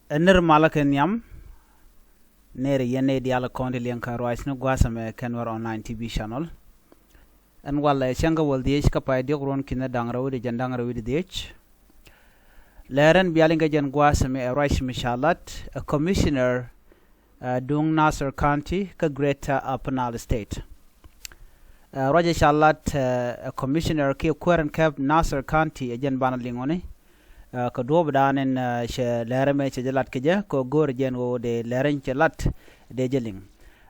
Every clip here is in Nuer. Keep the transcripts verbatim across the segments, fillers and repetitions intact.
Ɛ nir malä kɛ nhiam. Nir yɛn nɛy diaal kɔn ti liɛŋ kä ruac ni gua̱a̱th ɛmɛ kɛn wär online T V channel. Ɛn walɛ cäŋ kä wäl dhiec kä pay diɔk ruɔ̱n ki̱n da̱ŋ rɛw wi̱cdɛ jɛn da̱ŋ rɛw wi̱cdɛ dhiec. Lɛr ɛn bia liŋ kɛ jɛn gua̱a̱th ɛmɛ ɛ ruac mi ca lat ɛ commissioner, ɛ, duŋ Nasir County kä Greater Upper Nile State. Ɛ, ruac ɛ ca lat, ɛ, ɛ commissioner kiɛ kuäär ɛn käp Nasir County ɛ jɛn banɛ liŋ ɣɔni. Ɛ, kɛ duɔ̱ɔ̱p dan ɛn, ɛ, cɛ lɛr ɛmɛ cɛ jɛ lat kɛ jɛ kɛ go̱o̱r jɛn ɣöö dee lɛr ɛn cɛ lat dee jɛ liŋ.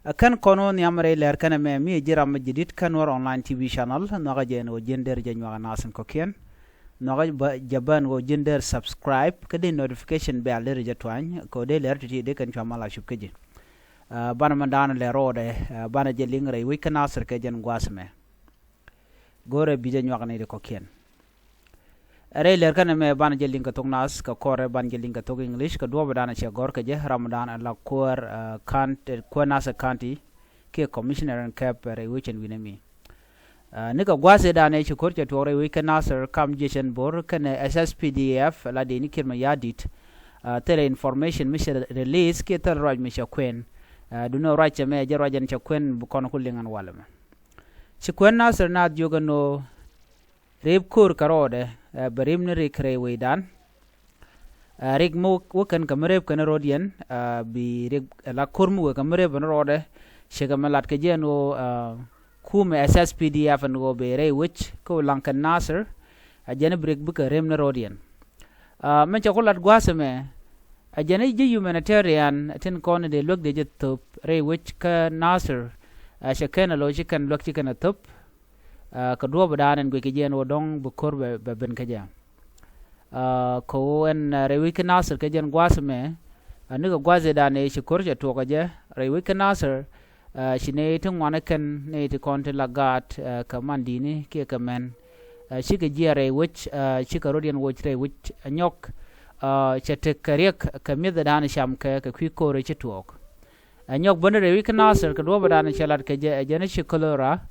Ɛ kɛn kɔn ɣöö nhiam rɛy lɛr kɛn ɛmɛ mi ɛ ji̱ ram mi ji̱ di̱t kɛn wär online T V channel nhɔakä jɛn ɣöö ji̱n der jɛ nyuak ɛ nath in kɔ̱kiɛn. Nhɔakä jɛ bän ɣöö ji̱n der subscribe kä dee notification bell der jɛ tuany kɛ ɣöö dee lɛr ti̱ti̱ dee kɛn cua mal a cup kä ji̱. Ɛ, banɛ mɛn da̱a̱n lɛ rɔɔdɛ, ɛ, banɛ jɛ liŋ rɛy wec kä Nasir kɛ jɛn gua̱a̱th ɛmɛ. Go̱rɛ bi jɛ nyuak ni di kɔ̱kiɛn. Ɛ rɛy lɛr kɛn ɛmɛ banɛ jɛ liŋ kɛ thok nath kɛ kɔrɛ banɛ jɛ liŋ kɛ thok English kɛ duɔ̱ɔ̱p ɛ da̱a̱n ɛ cɛ gɔ̱r kɛ jɛ ram ɛ da̱a̱n ɛ la kuäär, ɛ, County, kuäär Nasir County kiɛ commissioner in käp rɛy wec ɛn wi̱nɛ mi. Ɛ, nikɛ gua̱a̱th ëë da̱a̱n ëë ci ko̱r cɛ tuɔɔk rɛy wec kä Nasir kam jiɛc ɛn bo̱r kɛnɛ S S P D F la dee ni kiɛt mɛ ya̱a̱ di̱t. Ɛ, thilɛ information mi cɛ release kiɛ thilɛ ruac mi cɛ kuɛn. Ɛ, duundɛ ruac cɛ mɛ jɛ ruac ɛn cɛ kuɛn bi kɔn ku liŋ ɛn walɛ mɛ. Ci kuɛn Nasir naath jiök ɛn ɣöö rep ko̱r kɛ rɔɔdɛ, ɛ, bɛ rep ni rik rɛy wecdan. Ɛ, rik mi wä kɛn kɛ mi rep kɛn rɔɔdiɛn, ɛ, bi rik, ɛ, la ko̱r mi wee kɛ mi rep ɛn rɔɔdɛ. Cɛ kɛ mi lat kɛ jɛ ɛn ɣöö, ɛ, kumɛ S S P D F ɛn ɣöö bɛ rɛy wec kä wä laŋ kɛn Nasir. Ɛ jɛn bi rik bikɛ rep ni rɔɔdiɛn. Ɛ, mɛn cɛ ku lat gua̱a̱th ɛmɛ. Ɛ jɛn ji̱ humanitarian tin kɔn dee luäk dee jɛ thöp rɛy wec kä Nasir. Ɛ, cɛ kɛn ɛ lo̱c ci kɛn luäk ci kɛn ɛ thöp. Ɛ, kɛ duɔ̱ɔ̱p ɛ da̱a̱n ɛn guic kɛ jɛ ɛn ɣöö dɔ̱ŋ bi ko̱r bɛ, bɛ ben kɛ jɛ. Ɛ, kɛ ɣöö ɛn, ɛ, rɛy wec kä Nasir kɛ jɛn gua̱a̱th ɛmɛ. Ɛ, nikɛ gua̱a̱th ëë da̱a̱n ëë ci ko̱r cɛ tuɔɔk kɛ jɛ rɛy wec kä Nasir. Ɛ, ci nɛy ti ŋuan ɛ kɛn nɛy ti kɔn ti la gaat, ɛ, kɛ man di̱i̱ni kiɛ kɛ mɛn. Ɛ, cikɛ jiɛɛr rɛy wec, ɛ, cikɛ rɔ̱diɛn woc rɛy wec ɛ nyɔk. Ɛ, cɛ tekɛ riɛk kɛ mi̱eth ëë da̱a̱n cam kɛ kɛ kui̱ ko̱r ëë ci tuɔɔk. Ɛ nyɔk bäni rɛy wec kä Nasir kɛ duɔ̱ɔ̱p ëë da̱a̱n cɛ lat kɛ jɛ ɛ jɛn ci cholera.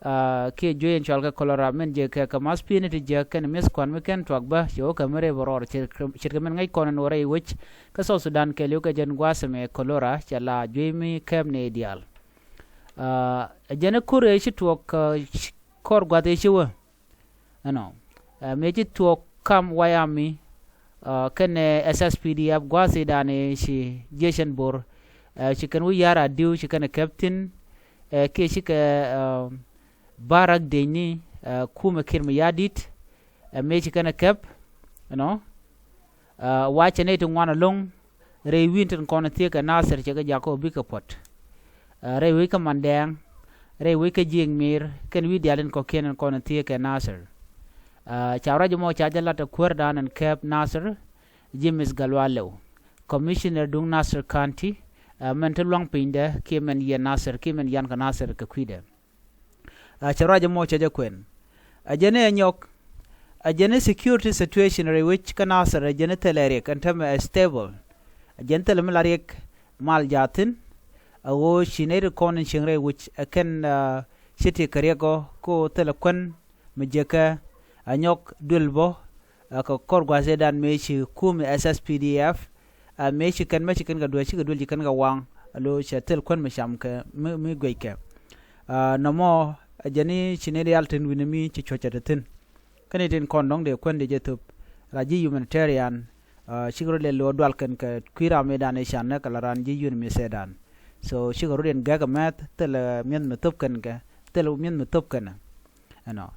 Ɛ, kiɛ juey in cɔal kɛ cholera min jɛ kɛ kɛ math pi̱i̱ni ti jiäk kɛn mi̱eth kua̱n mi kɛn tuak bä cɛ wä kɛ mi rep rɔɔr ce̱tkɛ min ŋäc kɔn in wä rɛy wec kä South Sudan kɛɛliw kɛ jɛn gua̱a̱th ɛmɛ cholera cɛ la juey mi kɛɛp nɛy diaal. Ɛ, ɛ jɛn ko̱r ëë ci tuɔɔk, ɛ, kɔr gua̱th ëë ci wä. Ɛnɔ, ɛ, mëë ci tuɔɔk kam White Army, ɛ, kɛnɛ S S P D F gua̱a̱th ëë da̱a̱n ëë ci jiɛc ɛn bo̱r. Ɛ, ci kɛn wi̱i̱ ya̱r a diw ci kɛn ɛ käp thi̱n. Ɛ, kiɛ cikɛ, ɛ, barak dëcni, ɛ, kumɛ kiɛt mɛ ya̱a̱ di̱t. Ɛ, mëë ci kɛn ɛ käp, ɛnɔ. Ɛ, wa cɛ nɛy ti ŋuan ɛlɔ̱ŋ rɛy wi̱i̱n tin kɔn thiee kɛ Nasir cɛ kɛ jakä ɔ bikɛ puɔ̱t. Ɛ, rɛy wec kä Mandɛɛŋ, rɛy wec kä Jiëëŋ Mi̱i̱r kɛn wi̱i̱ diaal tin kɔ̱kiɛn in kɔn thiee kɛ Nasir. Ɛ, ca ruac ɛmɔ ca jɛ lat ɛ kuäärdan ɛn käp Nasir, James Gatluak Lew, commissioner duŋ Nasir County, ɛ, mɛn te luaŋ pinydɛ kiɛ mɛn yiɛn Nasir kiɛ mɛn yan kɛ Nasir kɛ kui̱dɛ. Ɛ, cɛ ruac ɛmɔ cɛ jɛ kuɛn. Ɛ jɛn ɛ nyɔk. Ɛ jɛn ɛ security situation rɛy wec kä Nasir ɛ jɛn ɛ thilɛ riɛk ɛn täämɛ ɛ stable. Ɛ jɛn thilɛ mi la riɛk mal jaathin. Ɛ ɣöö ci nɛy ti kɔn in cieŋ rɛy wec ɛ kɛn, ɛ, ci ti kɛ riɛk ɔ ko thilɛ kuän mi jekɛ ɛ nyɔk duël bä. Ɛ kɛ kɔr gua̱a̱th ëë da̱a̱n mëë ci kumɛ S S P D F. Ɛ mëë ci kɛn mɛ ci kɛn kɛ duel cikɛ duel ci kɛn kɛ waŋ. Alo cɛ thil kuän mi cam kɛ mi, mi guic kɛ. Ɛ, nɔmɔ ɛ jɛn i̱ ci nɛy diaal tin wi̱nɛ mi ci cuɔ̱cä te thi̱n. Kä nɛy tin kɔn dɔ̱ŋ dee kuän dee jɛ thöp. La ji̱ humanitarian, ɛ, cikɛ rɔ lɛl luɔ̱ɔ̱r dual kɛn kɛ kui̱ ram mëëdan ëë can nɛ kɛ la raan ji̱ yun mi sɛɛdan. So cikɛ rɔ̱diɛn gɛk ɛ mɛth thilɛ mi̱eth mi thöp kɛn kɛ, thilɛ mi̱eth mi thöp kɛn ɛ. Ɛnɔ.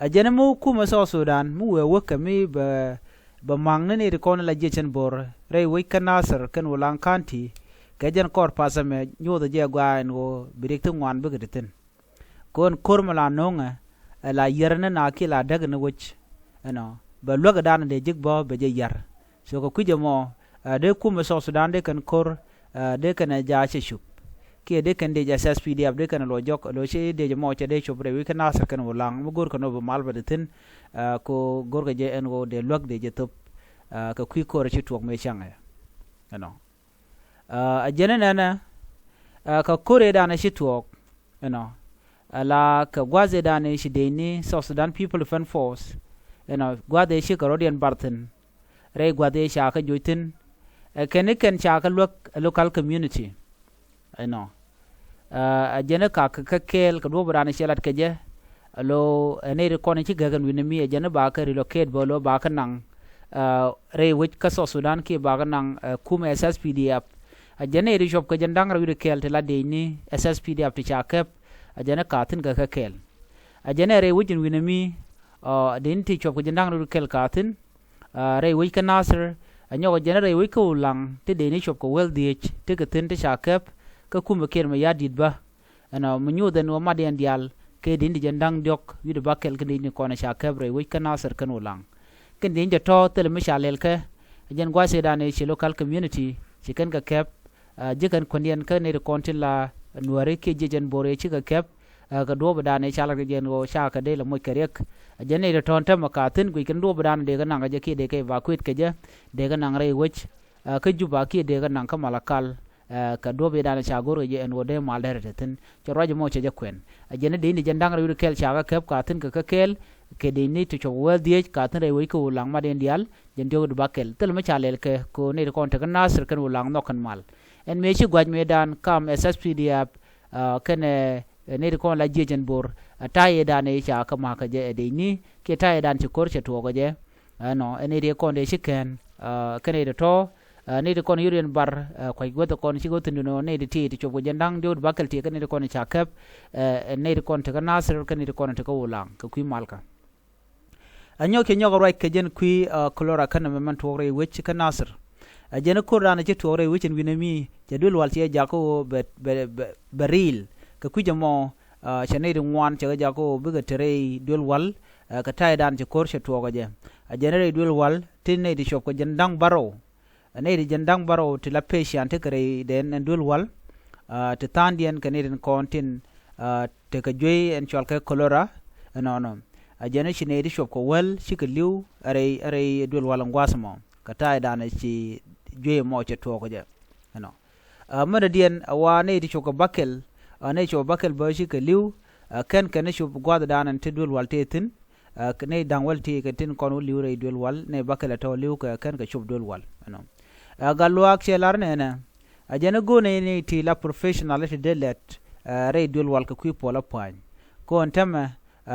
Ɛ jɛn mi wä kumɛ South Sudan mi wëë wäkɛ mi bɛ, bɛ maŋ ni nɛy ti kɔn la jiɛc ɛn bo̱r rɛy wec kä Nasir kɛn Ulaŋ County. Kɛ jɛn kɔr path ɛmɛ nyuɔthɛ jɛ gɔaa ɛn ɣöö bi riɛk ti ŋuan bikɛ ti thi̱n. Kɔn ko̱r mi la no̱o̱ŋɛ ɛ la yiär ni na kiɛ la däk ni wec. Ɛnɔ. Bɛ luäk ɛ da̱a̱n dee ji̱k bä bɛ jɛ yiär. So kɛ kui̱c ɛmɔ, ɛ, dee kumɛ South Sudan dee kɛn ko̱r, ɛ, dee kɛn ɛ ja̱a̱ cɛ cup. Kiɛ dee kɛn dee jɛ S S P D F dee kɛn ɛ luɔc jɔk, luɔc ci dee jɛ mɔ cɛ dee cop rɛy wec kä Nasir kɛn Ulaŋ mi go̱o̱r kɛn ɔ bi mal bɛ di thi̱n, ɛ, ko go̱o̱r kɛ jɛ ɛn ɣöö dee luäk dee jɛ thöp, ɛ, kɛ kui̱ ko̱r ɛ ci tuɔɔk mëë cäŋ ɛ. Ɛnɔ. Ɛ, ɛ jɛn ɛ nɛnɛ, ɛ, kɛ ko̱r ëë da̱a̱n ɛ ci tuɔɔk. Ɛnɔ. Ɛ la kɛ gua̱th ëë da̱a̱n ëë ci dëëcni South Sudan People Defense Force. Ɛnɔ, gua̱th ëë cikɛ rɔ̱diɛn bar thi̱n. Rɛy gua̱th ëë ca kɛ joc thi̱n. Ɛ kɛn ni kɛn ca kɛ luäk ɛ local community. Ɛnɔ. Ɛ jɛn ɛ kak kɛ kɛɛl kɛ duɔ̱ɔ̱p raan cɛ lat kɛ jɛ. Alo ɛ nɛy ri kɔn ci gäk ɛn wi̱n mi ɛ jɛn ɛ ba kɛ relocate bä lo ba kɛ naŋ rɛy wec kä South Sudan kiɛ ba kɛ naŋ kum ɛ S S P D F. Ɛ jɛn nɛy ri cuɔp kɛ jɛn da̱ŋ rɛw wi̱r kɛɛl ti la dec ni S S P D F ti ca kɛp. Ɛ jɛn ɛ ka thi̱n kɛ kɛ kɛɛl. Ɛ jɛn ɛ rɛy wec ɛn wi̱n mi dec ni ti cuɔp kɛ jɛn da̱ŋ rɛw wi̱r kɛɛl ka thi̱n. Rɛy wec kä Nasir ɛ nyɔk ɛ jɛn rɛy wec kä Ulaŋ ti dec ni cuɔp kɛ wäl dhiec ti kɛ thi̱n ti ca kɛp. Kä kumɛ Kiir mɛ ya̱ di̱t bä. Ɛnɔ mi nyuuth ɛn ɣöö mat yɛn diaal kɛ dec ni ti jɛn da̱ŋ diɔ̱k wi̱cdɛ bäkɛl kä dec ni kɔn ca kɛp rɛy wec kä Nasir kɛn Ulaŋ. Kɛn dec ni jɛ tɔ̱ thilɛ mi ca lɛl kɛ ɛ jɛn gua̱cdan ëë ci local community ci kɛn kɛ kɛp. Ji̱ kɛn kuändiɛn kä nɛy ti kɔn tin la Nuääri kiɛ jiɛc ɛn Bor ëë cikɛ kɛp. Kɛ duɔ̱ɔ̱pdan ëë ca lat kɛ jɛn ɣöö ca kɛ dee la moc kɛ riɛk. Ɛ jɛn nɛy ti tɔ̱ tämɛ ka thi̱n guic kɛn duɔ̱ɔ̱pdan dee kɛ naŋ kɛ jɛ kiɛ dee kɛ evacuate kɛ jɛ dee kɛ naŋ rɛy wec. Kä Juba kiɛ dee kɛ naŋ kä Malakal. Kɛ duɔ̱ɔ̱pdan ca go̱r kɛ jɛ ɛn ɣöö dee mal dee rɛ te thi̱n cɛ ruac ɛmɔ cɛ jɛ kuɛn. Ɛ jɛn ni dec ni jɛn da̱ŋ rɛw wi̱r kɛɛl ca kɛ kɛp ka thi̱n kɛ kɛ kɛɛl. Kɛ dec ni ti cuɔp wäl dhiec ka thi̱n rɛy wec kä Ulaŋ mat yɛn diaal. Jɛn diɔ̱k di bäkɛl thilɛ mi ca lɛl kɛ kɛ ɣöö nɛy ti kɔn tekɛ Nasir kɛn Ulaŋ nhɔk kɛn mal. Ɛn mëë ci gua̱c mëëdan kam S S P D F kɛnɛ nɛy ti kɔn la jiɛc ɛn Bor. Ta̱yɛ dan ëë ca kɛ ma̱a̱k kɛ jɛ ɛ dec ni kiɛ ta̱yɛ dan ci ko̱r cɛ tuɔɔk kɛ jɛ. Ɛnɔ ɛ nɛy ti kɔn dee ci kɛn kɛn nɛy ti tɔ̱. Nɛy ti kɔn yuriɛn bar kuac guäth kɔn ci guäth thi̱n nɔ nɛy ti ti ti cuɔp kɛ jɛn da̱ŋ diɔ̱k di bäkɛl ti kɛn nɛy ti kɔn ca kɛp. Nɛy ti kɔn tekɛ Nasir kɛn nɛy ti kɔn tekɛ Ulaŋ kɛ kui̱ malkä. Ɛ nyɔk cɛ nyɔk ruac kɛ jɛn kui̱ cholera kɛn ɛmɛ mɛn tuɔɔk rɛy wec kä Nasir. Ɛ jɛn ko̱r dan ɛ ci tuɔɔk rɛy wec ɛn wi̱n ɛmi cɛ duel wal ci ɛ jakä ɣöö bɛ bɛ bɛ riil kɛ kui̱c ɛmɔ. Cɛ nɛy ti ŋuan cɛ kɛ jakä ɣöö bikɛ te rɛy duel wal. Kɛ ta̱yɛ dan cɛ ko̱r cɛ tuɔɔk ɛ jɛ. Ɛ jɛn rɛy duel wal ti nɛy ti cuɔp kɛ jɛn da̱ŋ bärɔw. Ɛ nɛy ti jɛn da̱ŋ bärɔw ti la pecian tekɛ rɛy dɛn ɛn duel wal. Ti tha̱a̱ŋdiɛn kɛ nɛy tin kɔn tin tekɛ juey ɛn cɔal kɛ cholera. Ɛnɔnɔ ɛ jɛn ci nɛy ti cuɔp kɛ wäl cikɛ li̱w ɛ rɛy ɛ rɛy duel wal ɛn gua̱a̱th ɛmɔ kɛ ta̱yɛ dan ci juey ɛmɔ cɛ tuɔɔk kɛ jɛ. Ɛnɔ mɛnɛ diɛn ɛ wa nɛy ti cuɔp kɛ bäkɛl. Nɛy cuɔp kɛ bäkɛl bä cikɛ li̱w. Kɛn kɛn cuɔp gua̱a̱th dan ɛn ti duel wal tëë thi̱n. Nɛy da̱ŋ wäl ti kɛ tin kɔn wä li̱w rɛy duel wal nɛy bäkɛl ɛ tɔ̱ li̱w kɛ kɛn kɛ cop duel wal ɛnɔ. Gal luaak cɛ lar nɛnɛ. A jɛn ɛ go̱o̱r nɛy nɛy ti la professional ti dee lɛt rɛy duel wal kɛ kui̱ puɔl a pua̱ny. Kɔn tɛmɛ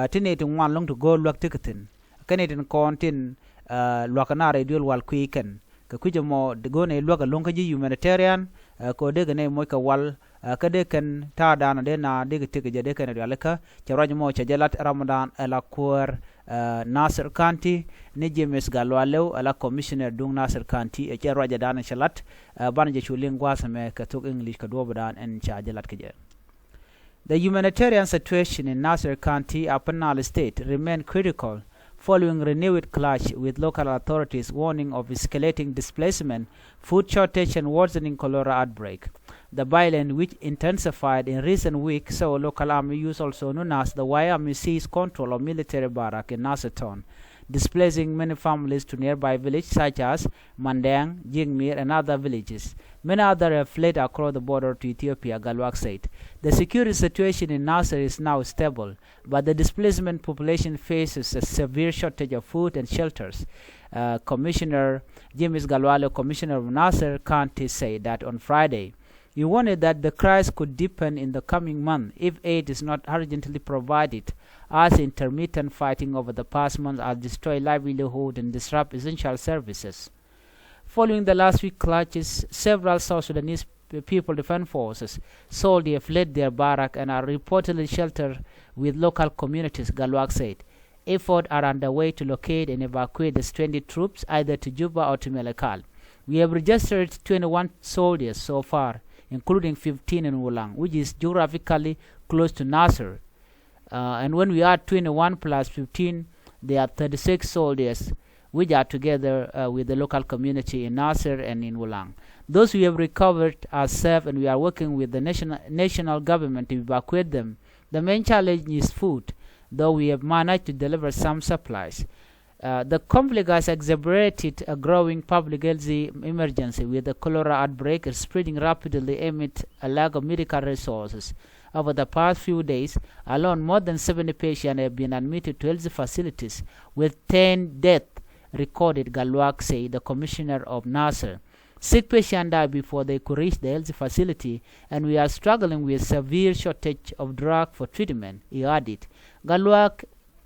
ti nɛy ti ŋuan lo̱ŋ ti go̱o̱r luäk ti kɛ thi̱n. Kɛ nɛy tin kɔn tin luakä na rɛy duel wal kui̱ kɛn. Kɛ kui̱c ɛmɔ go̱o̱r nɛy luäk ɛ lo̱ŋ kä ji̱ humanitarian. Kɛ ɣöö dee kɛ nɛy moc kɛ wal kä dee kɛn ta̱a̱dan dee na dee kɛ tekɛ jɛ dee kɛn rialikä. Cɛ ruac ɛmɔ cɛ jɛ lat Ramadan ɛ la kuäär Nasir County ni James Gatluak Lew ɛ la commissioner duŋ Nasir County ɛ cɛ ruac ɛdan cɛ lat. Banɛ jɛ cu liŋ gua̱a̱th ɛmɛ kɛ thok English kɛ duɔ̱ɔ̱pdan ɛn ca jɛ lat kɛ jɛ. The humanitarian situation in Nasir County, Upper Nile State, remain critical following renewed clash with local authorities warning of escalating displacement, food shortage and worsening cholera outbreak. The violence, which intensified in recent weeks, saw local army use also known as the White Army seize control of military barrack in Nasir town, displacing many families to nearby villages such as Mandeng, Jingmir and other villages. Many others have fled across the border to Ethiopia, Gatluak said. The security situation in Nasir is now stable, but the displacement population faces a severe shortage of food and shelters. Commissioner James Gatluak Lew, commissioner of Nasir County, said that on Friday. He warned that the crisis could deepen in the coming month if aid is not urgently provided, as intermittent fighting over the past month has destroyed livelihood and disrupt essential services. Following the last week clashes, several South Sudanese People Defense Forces soldiers fled their barrack and are reportedly sheltered with local communities, Gatluak said. Efforts are underway to locate and evacuate the stranded troops either to Juba or to Malakal. We have registered twenty-one soldiers so far, including fifteen in Ulang, which is geographically close to Nasir. Uh, and when we add twenty-one plus fifteen, there are thirty-six soldiers which are together uh, with the local community in Nasir and in Ulang. Those we have recovered are safe, and we are working with the national, national government to evacuate them. The main challenge is food, though we have managed to deliver some supplies. Uh, the conflict has exacerbated a growing public health emergency, with the cholera outbreak spreading rapidly amid a lack of medical resources. Over the past few days alone, more than seventy patients have been admitted to health facilities, with ten deaths recorded, Gatluak said, the commissioner of Nasir. Six patients died before they could reach the health facility, and we are struggling with severe shortage of drug for treatment, he added. Gatluak,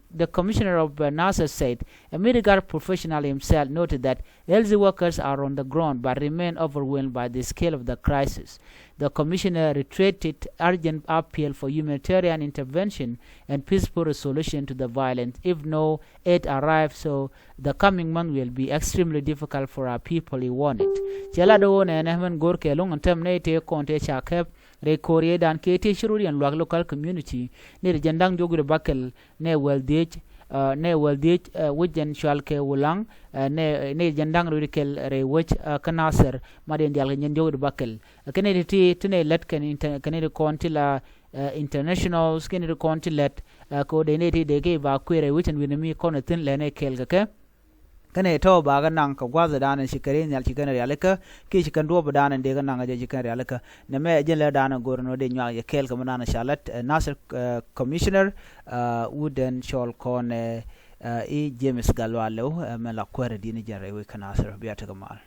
the commissioner of uh, Nasser, said a medical professional himself noted that health workers are on the ground but remain overwhelmed by the scale of the crisis. The commissioner reiterated urgent appeal for humanitarian intervention and peaceful resolution to the violence. If no aid arrives, so the coming month will be extremely difficult for our people, he warned. Cɛ lat ɣöö nɛnɛ mɛn go̱r kɛ lo̱ŋ ɛn tɛm nɛy tëë kɔn tëë ca kɛp rɛy ko̱r yëëdan kɛ tëë ci rot yɛn luak local community ni rɛ jɛn da̱ŋ diɔ̱k wi̱cdɛ bäkɛl nɛy wäl dhiec, uh, nɛy wäl dhiec, uh, wec jɛn cual kɛ Wulaŋ, uh, nɛy, nɛy jɛn da̱ŋ rot kɛl rɛy wec, uh, kä Nasir, mat yɛn diaal kɛ jɛn diɔ̱k wi̱cdɛ bäkɛl. Uh, kɛn nɛy ti, ti nɛy lät kɛn inter-, kɛn nɛy ti kɔn ti la, uh, internationals, kɛn nɛy ti kɔn ti lät, uh, kɛ ɣöö dee nɛy ti dee kɛ ba kuëër rɛy wec ɛn wi̱n mi kɔn ɛ thi̱n lɛn ɛ kɛɛl kɛ kɛ. Kɛnɛ tɔ̱ bakɛ naŋ kɛ gua̱thdan ci kɛ ri nhial ci kɛn rialikä kiɛ ci kɛn duɔ̱ɔ̱pdan in dee kɛ naŋ kɛ jɛ ci kɛn rialikä. Nɛmɛ ɛ jɛn lɛ dan in go̱r in wä dee nyuak jɛ kɛɛl kɛ mi dan in ca lät, eh, Nasir, eh, commissioner, eh, wut den cɔl kɔn, eh, eh, i̱ James Gatluak Lew, eh, mɛ la kuäärä di̱n i̱ jɛn rɛy wec kä Nasir. Bia tekɛ mal.